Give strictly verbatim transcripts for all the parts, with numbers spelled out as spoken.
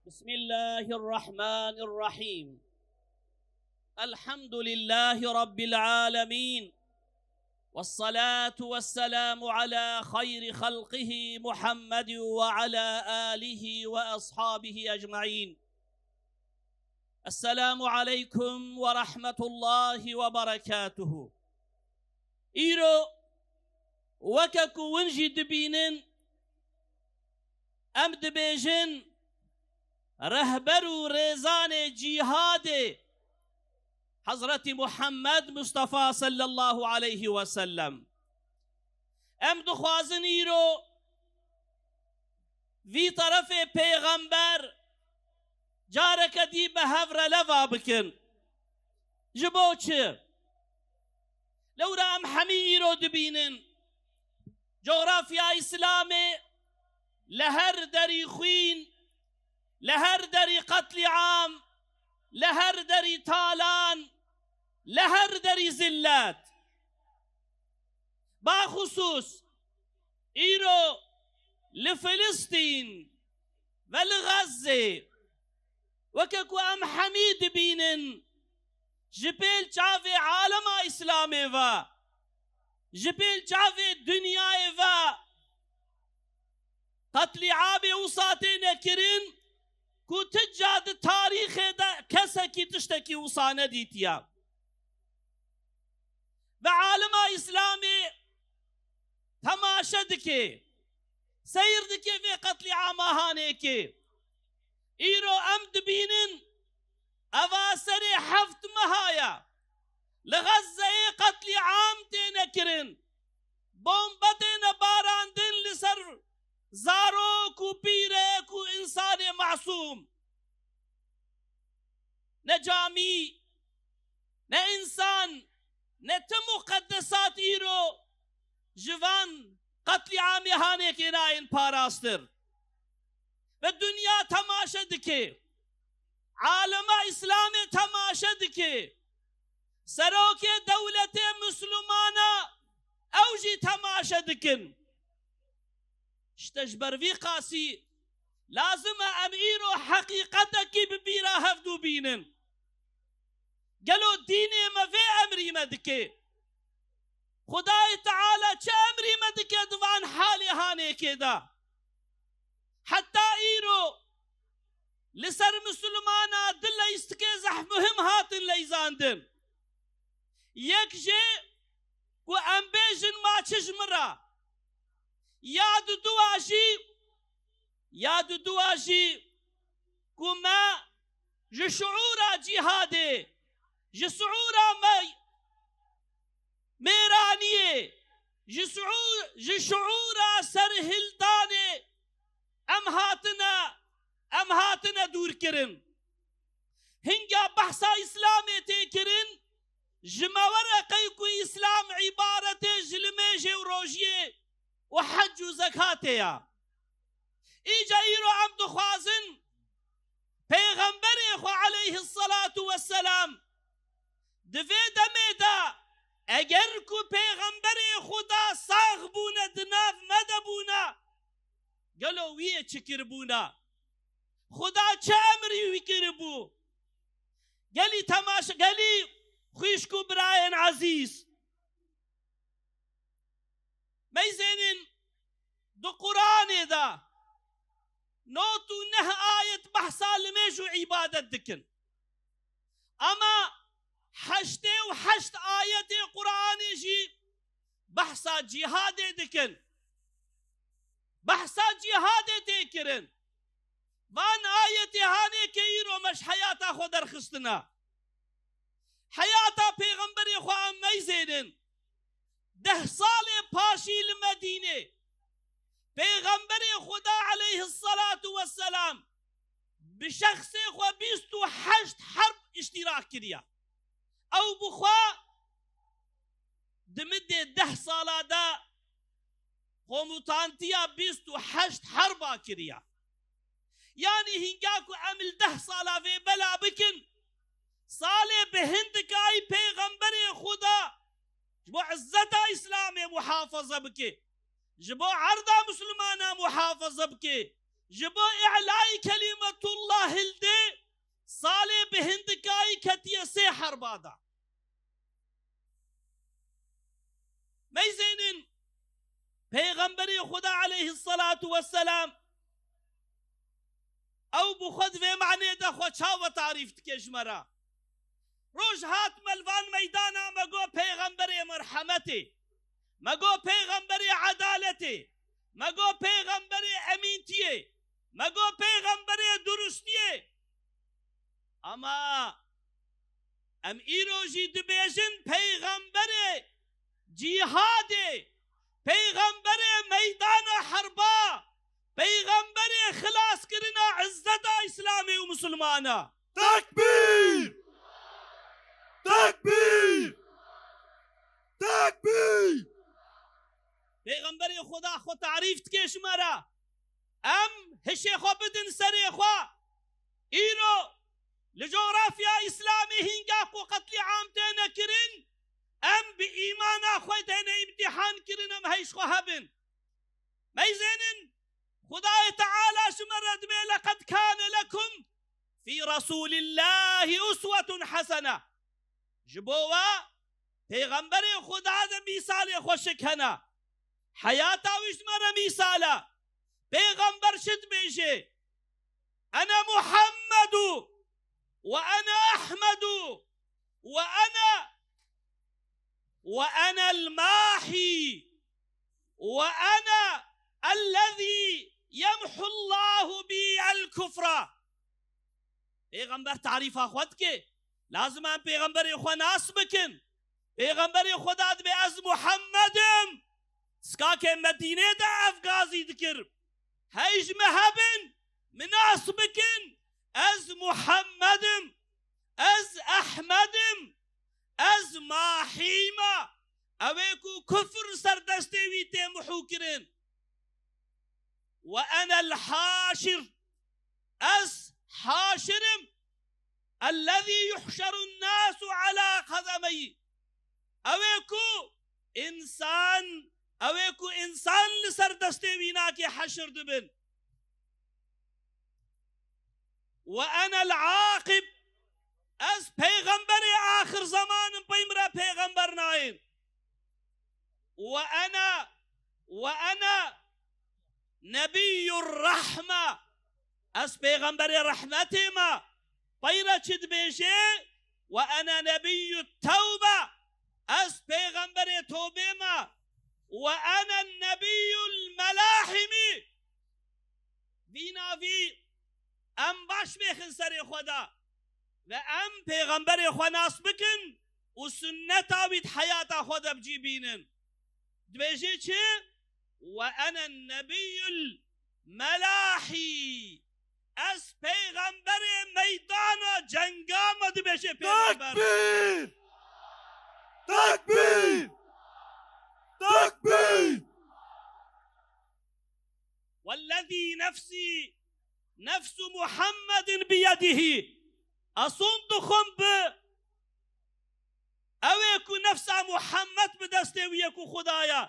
بسم الله الرحمن الرحيم. الحمد لله رب العالمين. والصلاة والسلام على خير خلقه محمد وعلى آله وأصحابه أجمعين. السلام عليكم ورحمة الله وبركاته. Îro weke ku win jî dibînin, em dibêjin, rehber û rêzanê cîhadê Hezretî Muhammed Mustafa sallallahu aleyhi ve sellem. Em dixwazin îro vî terefê pêxember careke dî bi hev re leva bikin. Ji bo çi? Lewra em hemî îro dibînin, cografya Îslamê li her derî xwîn, li her derî qetlîam, li her derî talan, li her derî zillet. Baxusûs îro li Filistîn ve li Xezzê, weke ku em hemî dibînin, ji pêl çavê alema Îslamê ve, ji pêl çavê dinyayê ve qetlîamê wisa têne kirin ku ti ca di tarîxê de kesekî tiştekî wisa nedîtiye. Ve alema Îslamê temaşe dike, seyr dike vê qetlîama Hanêkê. Îro em dibînin, eva serê heft meha ye li Xezzeyê qetlîam têne kirin, bombe têne barandin li ser zarok û pîrek û însanê masûm. Ne camî, ne însan, ne ti muqeddesat îro ji van qetlîamê Hanêkê nayên parastir. Ve dinya temaşe dike. Alema Îslamê temaşe dike. Serokê dewletê Misilmana ew jî temaşe dikin. Îşte ji ber vî qasî lazim e em îro heqîqetekî bi bîra hevdû bînin. Gelo dînê me vê emrî me dike? Xwedayê Teala çi emrî me dike di van halê Hanêkê de? Heta îro li ser misilmana du leyîstikê zehf muhim hatin leyzandin. Yek jê ku em bêjin ma çi ji min re, ya duduwa jî, ya duduwa jî ku me ji şuûra cîhadê, ji şuûra me mêraniyê, ji şuû-, ji şuûra serhildanê em hatine, em hatine dûr kirin. Hinga behsa Îslamê tê kirin, ji me were qey ku Îslam îbaretê ji limêjê û rojiyê û hec û zekatê ya. Îca îro em dixwazin Pêxemberê xwe aleyhisselatu vesselam di vê demê de, eger ku Pêxemberê Xuda sax bûne, di nav me de bûne, gelo wî yê çi kiribûna? Xuda çi emrî wî kiribû? Gelî temaşe, gelî xwişk û birayên ezîz, meyzênin di Quranê de nod û neh ayet behsa limêj û îbadet dikin. Ama heştê û heşt ayetê Quranê jî behsa cîhadê dikin. Behsa cîhadê tê kirin. Van ayetê hanê ke îro me ji heyata xwe derxistine. Heyata Pêxemberê xwe em meyzênin. Deh salê paşî li Medînê Pêxemberê Xuda aleyhisselatu vesselam bi şexsê xwe bîst û heşt herb îştîrak kiriye. Ew bi xwe di midê deh sala de komutantiya bîst û heşt herba kiriye. Yanî hinga ku em li deh sala vê bela bikin, salê bi hindikayî Pêxemberê Xuda ji bo izzeta Îslamê muhafaza bike, ji bo erda Misilmana muhafaza bike, ji bo îlayî kelîmetullah Herba da. Meyzênin, Peyxemberê Xuda aleyhisselatu vesselam, ew bi xwe di vê manê de xwe çawa tarîf dike ji me re? Roj hat me li van meydana me got Peyxemberê merhemetê, me got Peyxemberê edaletê, me got Peyxemberê emîntiyê, me got Peyxemberê durustiyê. Ama em îro jî dibêjin Peyxemberê cîhadê, Peyxemberê meydana herba, Peyxemberê xilaskirina izzeta Îslamê û Misilmana. Tekbîr! Tekbîr! Tekbîr! Peyxemberê Xuda xwe tarîf dike ji me re. Em hişê xwe bidin serê xwe. Îro li cografya Îslamê hînga ku qetlîam têne kirin, em bi îmana xwe têne îmtîhan kirin, em heyş xwe hebin. Meyzênin, Xudayê Teala ji me re dibê, "Leqed kâne lekum fî Resûlillâhi uswetun hesene." Ji bo we Pêxemberê Xuda de mîsalê xweşik hene. Heyata wî ji me re mîsal e. Pêxember çi dibêje? "Ene Muhammedu ve ene Ehmedu ve ene, ve enel Mahî ve ene ellezî yemhullahu bî el kufra." Pêxember tarîfa xwe dike. Lazim e em pêxemberê xwe nas bikin. Pêxemberê Xuda dibê, "Ez Muhammed im." Sikakê Medînê de ev gazî dikir. Hey ji me hebin, min nas bikin. Ez Muhammed im. Ez Ehmed im. Ez Mahî me. Ew ê ku kufr ser destê wî tê mihû kirin. "Ve enel haşir." Ez haşir im. "Ellezî yuhşerun nasu ala qedemeyî." Ew ê ku însan, ew ê ku însan li ser destê wî nake heşir dibin. "Ve enel aqib." Ez pêxemberê axir zeman im, pey min re pêxember nayên. "Ve ene, ve ene nebiyyur rahme." Ez pêxemberê rehmetê me. Peyre çi dibêje? "Ve ene nebiyyut tewbe." Ez pêxemberê tobê me. "Ve ene nebiyyul melahimi." Vîna vî em baş bêxin serê xwe de ve em pêxemberê xwe nas bikin û sunneta wî di heyata xwe de bi cî bînin. Dibêje çi? "Ve ene nebiyyul melahî." Ez pêxemberê meydana cenga me, dibêje pêxember. Tekbîr! Tekbîr! Tekbîr! "Wellezî nefsî nefsu Muhammedin biyedihî." Ez sond dixwim bi ew ê ku nefsa Muhammed bi destê wî ye ku Xuda ye.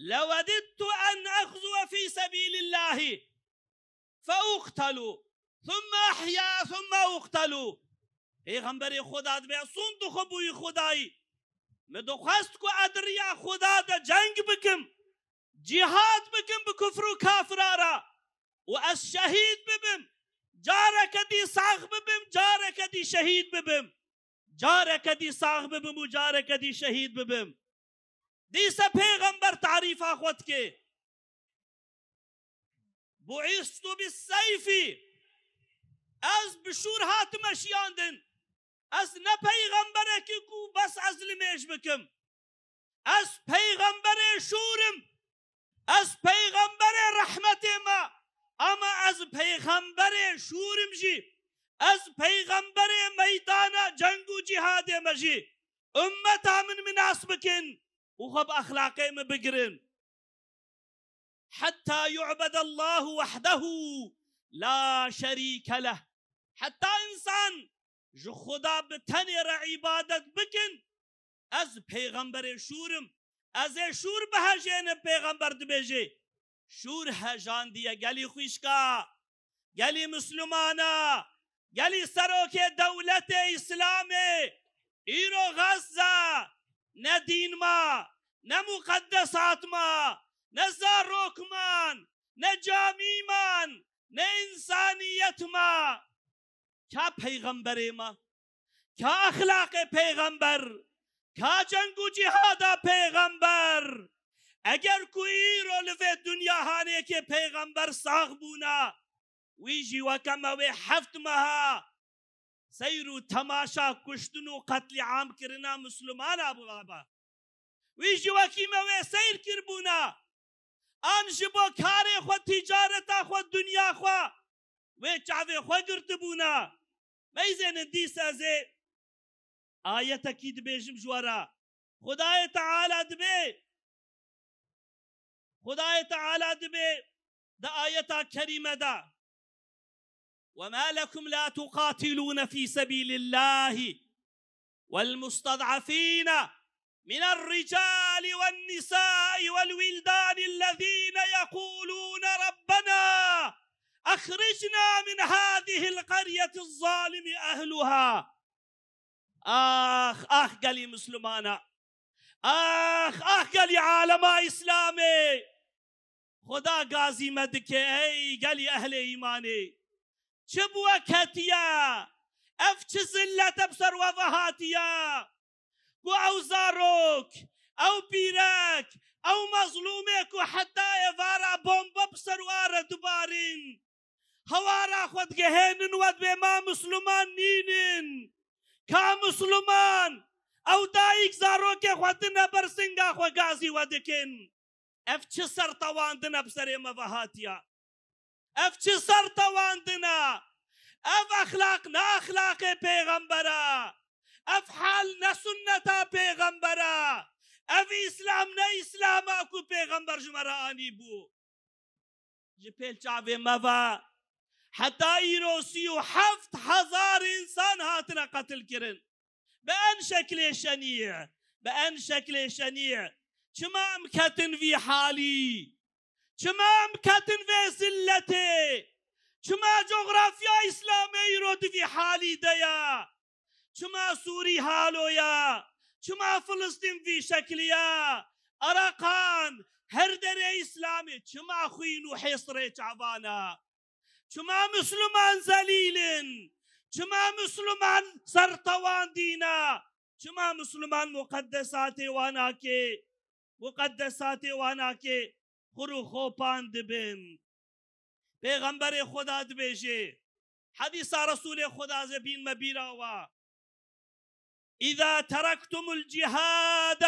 "Levedittu en exzuwe fî sebîlillahî fe uqtelu, thumme ehya, thumme uqtelu." Pêxemberê Xuda dibê, "Sond dixwim bi wî Xudayî. Min dixwest ku ez di riya Xuda de ceng bikim, cîhad bikim bi kufr û kafira re û ez şehîd bibim. Careke dî sax bibim, careke dî şehîd bibim. Careke dî sax bibim û careke dî şehîd bibim." Dîse pêxember tarîfa xwe dike. "Bu'istu bis seyfî." Ez bi şûr hatime şiyandin. Ez ne peyxemberekî ku bes ez limêj bikim. Ez peyxemberê şûr im. Ez peyxemberê rehmetê me. Ama ez peyxemberê şûr im jî. Ez peyxemberê meydana ceng û cîhadê me jî. Ummeta min min nas bikin û xwe bi exlaqê min bigirin. "Hetta yu'bedallahu wahdehu la şerîke leh." Heta însan ji Xuda bi tenê re îbadet bikin, ez pêxemberê şûr im. Ez ê şûr bihejênim, pêxember dibêje. Şûr hejandiye gelî xwişka, gelî Mislimana, gelî serokê dewletê Îslamê, Îro Gaza ne dîn ma, ne muqeddesat ma, ne zarok man, ne camî man, ne însaniyet ma. Ka peyxemberê ma? Ka exlaqê peyxember? Ka ceng û cîhada peyxember? Eger ku îro li vê dinya hanê ke peyxember sax bûna, wî jî weke me wê heft meha seyr û temaşa kuştin û qetlîam kirina Mislimana bû baba. Wî jî wekî me wê seyr kiribûna. An ji bo karê xwe, tîcareta xwe, dinya xwe wê çavê xwe girtibûna. Meyzênin dîsa ez ê ayetekî dibêjim ji we re. Xwedayê Teala dibê, Xwedayê Teala dibê di ayeta kerîme de: وما لكم لا تقاتلون في سبيل الله والمستضعفين من الرجال والنساء والولدان الذين يقولون ربنا أخرجنا من هذه القرية الظالم أهلها. Ax, ax gelî Mislumana. Ax, ax gelî alema Îslamê. Xuda gazî me dike, ey gelî ehlê îmanê. Çi bi we ketiye? Ev çi zillet e bi ser we ve hatiye? Ku ew zarok, ew pîrek, ew mezlûmê ku heta êvara bombe bi ser wan re dibarîn, hewara xwe digihênin we dibê ma Misluman nînin. Ka Misluman? Ew dayik zarokê xwe dine ber singa xwe gazî we dikin. Ev çi sertewandin e bi serê me ve hatiya? Ev çi sertewandin e? Ev exlaq ne exlaqê pêxember e. Ev hal ne sunneta pêxember e. Ev Îslam ne Îslam e ku pêxember ji me re anîbû. Ji pêl çavê me ve heta îro sî û heft hezar însan hatine qetil kirin. Bi en şeklê şenî, bi en şeklê şenî. Çima em ketin vî halî? Çima em ketin vê zilletê? Çima cografya Îslamê îro di vî halî de ye? Çima Sûrî halo ye? Çima Filistîn vî şeklî ye? Ereqan, her derê Îslamê çima xwîn û hêsrê çavan e? Çima Misluman zelîl in? Çima Misluman sertewandî ne? Çima Misluman muqeddesatê wan ake, muqeddesatê wan ake xur û xopan dibin? Pêxemberê Xuda dibêje, hedîsa Resûlê Xuda zê bîn me bîra wa: إذا تركتم الجهاد،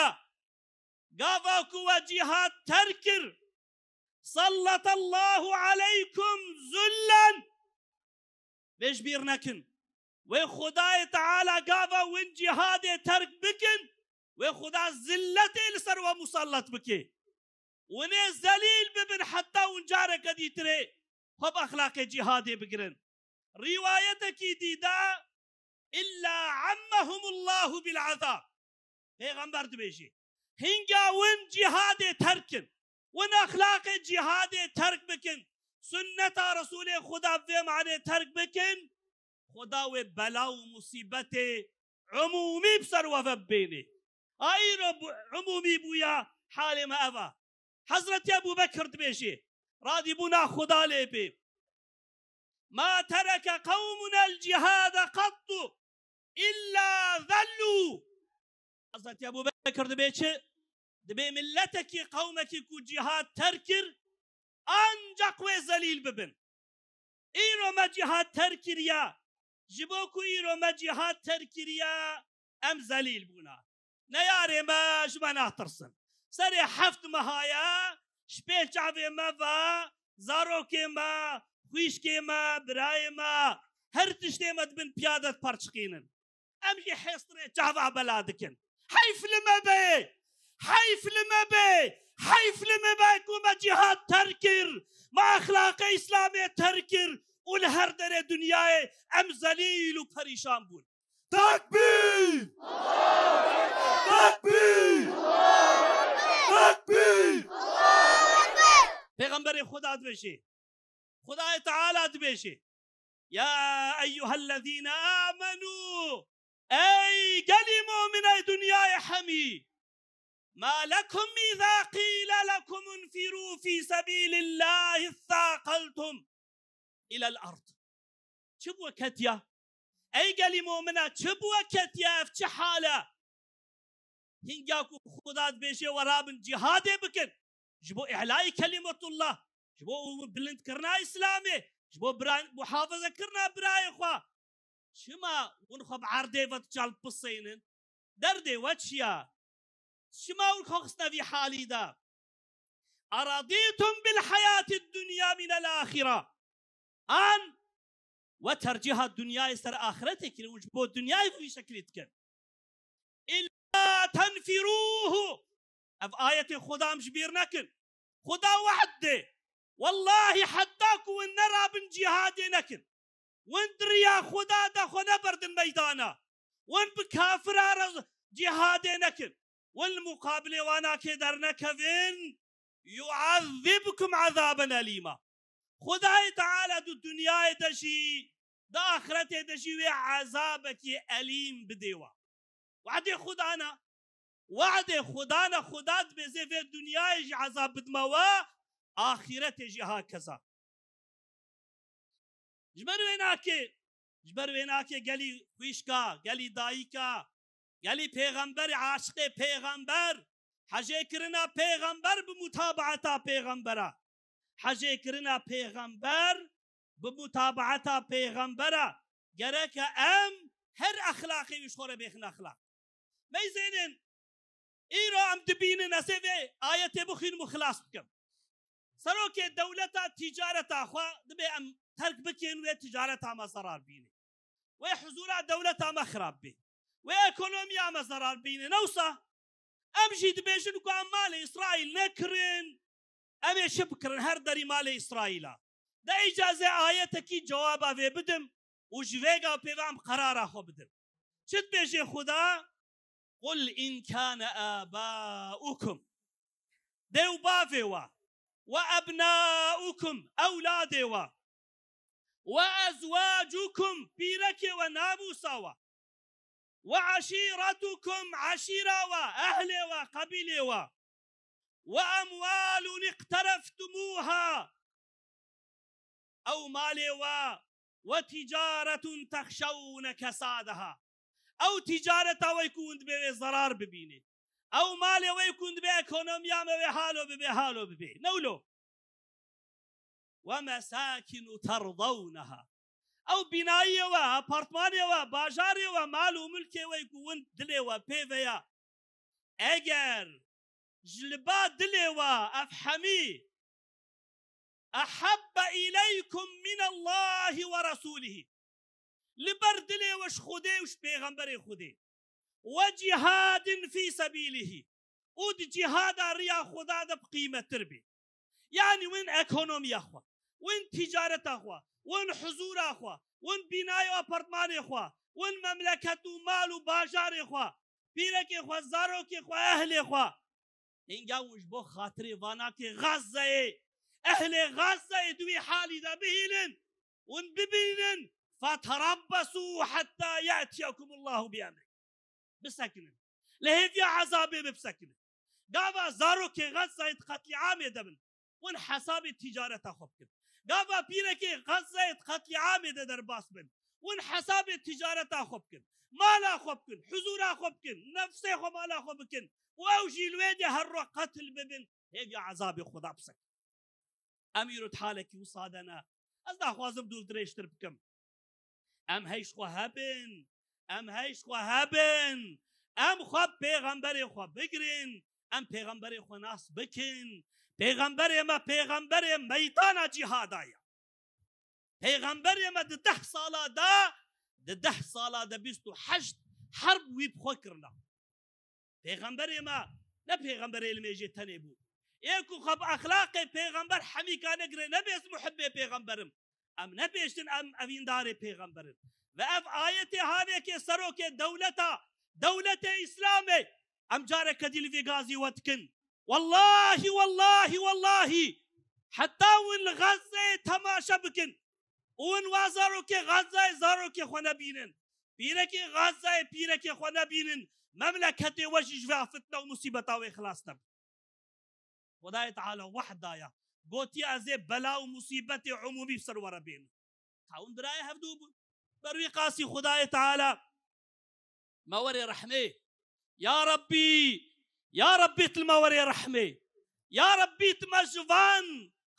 gava ku we cîhad terk kir, سلط الله عليكم ذلا. Vê ji bîr nekin. Wê Xwedayê Teala gava win cîhadê terk bikin, wê Xuda zilletê li ser we musallet bike. Winê zelîl bibin heta win careke dîtirê xwe bi exlaqê cîhadê bigirin. Rîwayetekî dî de: إلا عمهم الله بالعذاب. Pêxember dibêje, hinga win cîhadê terk kin, win exlaqê cîhadê terk bikin, sunneta Resûlê Xuda bi vê manê terk bikin, Xuda wê bela û musîbetê umûmî bi ser we ve bibêne. A îro bu-, umûmî bûya halê me ev e. Hezretî Ebû Bekir dibêje, radîbûna Xuda lê bê: ما ترك قومنا الجهاد قط إلا ذلوا. Hezretî Ebû Bekir dibê çi? Dibê miletekî, qewmekî ku cîhad terk kir, ancaq wê zelîl bibin. Îro me cîhad terk kiriya. Ji bo ku îro me cîhad terk kiriya, em zelîl bûna. Neyarê me ji me natirsin. Serê heft meha ye, ji pêl çavê me ve, zarokê me, xwîşkê me, birayê me, her tiştê me dibin piyade diperçiqînin. Em jî hêstirê çava bela dikin. Heyf li me be! Heyf li me be! Heyf li me be ku me cîhad terk kir, me exlaqê Îslamê terk kir û li her derê dinyayê em zelîl û perîşan bûn. Tekbîr! Tekbîr! Tekbîr! Pêxemberê Xuda dibêje, Xudayê Teala dibêje: يا أيها الذين آمنوا Ey gelî mu'minê dinyayê hemî! Ma lekum îzâ qîle lekum unfirû fî sebîlillâhi thâqeltum ilel ard. Çi bû ketiya? Ey gelî mu'mine, çi bû ketiya, ev çi hal e? Hingya ku Xuda dibêje we rabin cîhadê bikin, ji bo îlayî kelîmetullah, ji bo bilindkirina Îslamê, ji bo bira-, muhafezekirina birayê xwe. Çima hûn xwe bi erdê ve diçalpisênin? Derdê we çi ya? Çima hûn xwe xistine vî halî de? Eradîtum bil hayatid dunya minel axira. An we tercîha dinyayê ser axiretê kirin û ji bo dinyayê vî şeklî dikin. Illa tenfirûhu. Ev ayetê Xuda em ji bîr nekin. Xuda wehd dê. Wellahî heta ku hûn nerabin cîhadê nekin. Hûn di riya Xuda de xwe neberdin meydana. Hûn bi kafira re cîhadê nekin. Hûn li muqabilê wana kê dernekevin. Yu'ezzibkum ezaben elîma. Xudayê Teala di dinyayê de jî, di axiretê de jî wê ezabekî elîm bidê we. We'dê Xuda ne. We'dê Xuda ne, Xuda dibêje vê dinyayê jî ezab bidime we, axîretê jî hakeza. Ji ber wê nakê, ji ber wê nakê gelî xwîşka, gelî dayika, gelî pêxemberê, aşiqê pêxember, hejêkirina pêxember bi mutabaeta pêxembera. Hejêkirina pêxember bi mutabaeta pêxembera. Gereke em her exlaqê wî ji xwe re bêxin exlaq. Meyzênên îro em dibînin, ez ê vê ayetê bixwînim û xilas bikim. Serokê dewleta tîcareta xwe dibê em terk bikin, wê tîcareta me zerar bîne. Wê huzûra dewleta me xirab bê. Wê ekonomiya me zerar bîne. Ne wisa? Em jî dibêjin ku em malê Îsraîl nekirin, em ê çi bikirin? Her derî malê Îsraîla. De îca ez ê ayetekî cewaba vê bidim û ji vê gavê pê ve em qerara xwe bidin. Çi dibêje Xuda? Qul in kâne âbâukum. Dê û bavê we. Ve ebnâukum, ewladê we. Ve ezwâcukum, pîrekê we, namûsa we. Ve eşîretukum, eşîra we, ehlê we, qebîlê we. Ve emwalun iqtereftumuha. Ew malê we, ve ticaretun texşewne kesadaha. Ew ticareta we ku hûn dibê wê zerar bibîne. Ew malê we ku hûn dibê ekonomiya me wê halo bibe, halo bibe. Ne wilo? Ve mesakinu terdewneha. Ew bînayê we, apartmanê we, bajarê we, mal û milkê we ku hûn dilê we pê ve ya. Eger ji li ba dilê we ev hemî ehabbe ileykum minallahi ve resulihi. Li ber dilê we ji Xwedê û ji pêxemberê Xwedê. Ve cihadin fî sebîlihî. Û di cihada riya Xweda de bi qîmettir bê. Yanî win ekonomiya xwe, win tîcareta xwe, win huzûra xwe, win bînayê û apartmanê xwe, win memleket û mal û bajarê xwe, pîrekê xwe, zarokê xwe, ehlê xwe. Hînga hûn ji bo xatirê vanakê Xazzeyê, ehlê Xazzeyê di wî halî de bihîlin, hûn bibînin, feterabbesu hetta ye'tiyekumullahu bi emrih. Bisekinin. Li hêviya ezabê bisekinin. Gava zarokê Xazzeyê di qetlîamê de bin, hûn hesabê tîcareta xwe bikin. Gava pîrekê Xazzeyê di qetlîamê de derbas bin, hûn hesabê tîcareta xwe bikin. Mala xwe bikin, huzûra xwe bikin, nefsê xwe mala xwe bikin û ew jî li wê de her roj qetil bibin, hêviya ezabê Xweda bisekin. Em îro di halekî wisa de ne. Ez naxwazim dûv dirêjtir bikim. Em heyş xwe hebin. Em heyş xwe hebin. Em xwe pêxemberê xwe bigirin. Em pêxemberê xwe nas bikin. Pêxemberê me pêxemberê meydana cîhada ye. Pêxemberê me di deh sala de, di deh sala de bîst û heşt herb wî bi xwe kirina. Pêxemberê me ne pêxemberê limêjê tenê bû. Ê ku xwe bi exlaqê pêxember hemîka negire, nebê ez muhibbê pêxemberim. Em nebêjtin em evîndarê pêxemberin. Ve ev ayetê havêkê serokê dewleta, dewletê Îslamê, em careke dî li vê gazî we dikin. Wellahî, wellahî, wellahî, heta hûn li Xazzeyê temaşe bikin û hûn wa zarokê Xazzeyê zarokê xwe nebînin, Pîrekê Gazayê pîrekê xwe nebînin, memleketê we jî ji vê fitne û musîbeta wê xilas nebin. Xwedayê Teala wehd daye. Gotiye, ez ê bela û musîbetê umûmî bi ser we re bênim. Hewin birayê hevdû bûn. Ber wî qasî Xwedayê Teala me werê rehmê. Ya Rabbî, ya Rabbî tu me werê rehmê. Ya Rabbî tu me ji van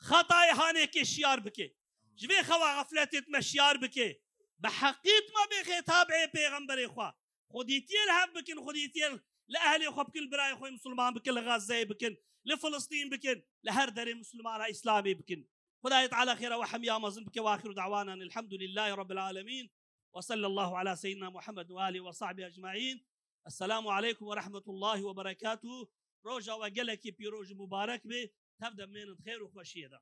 xetayê hanê kê şiyar bike. Ji vê xewa xefletê tu me şiyar bike. Bi heqî tu me bêxê tabiê pêxemberê xwe. Xwedîtiyê li hev bikin, xwedîtiyê li ehlê xwe bikin, li birayê xwe Musulman bikin, li Gazeyê bikin, li Filistîn bikin, li her derê Musulmana Îslamê bikin. Xwedayê Teala xêra we hemiya mezin bike. Wa axiru da'wanan elhamdulillahî rabbil alemin. Ve sallallahu ala seyyidina Muhammed ve alihi ve sahbihi ecmaîn. Esselamu aleykum ve rahmetullahi ve berekatuh. Roja we gelekî pîroz û mubarek be. Tev de mênin xêr û xweşiyê de.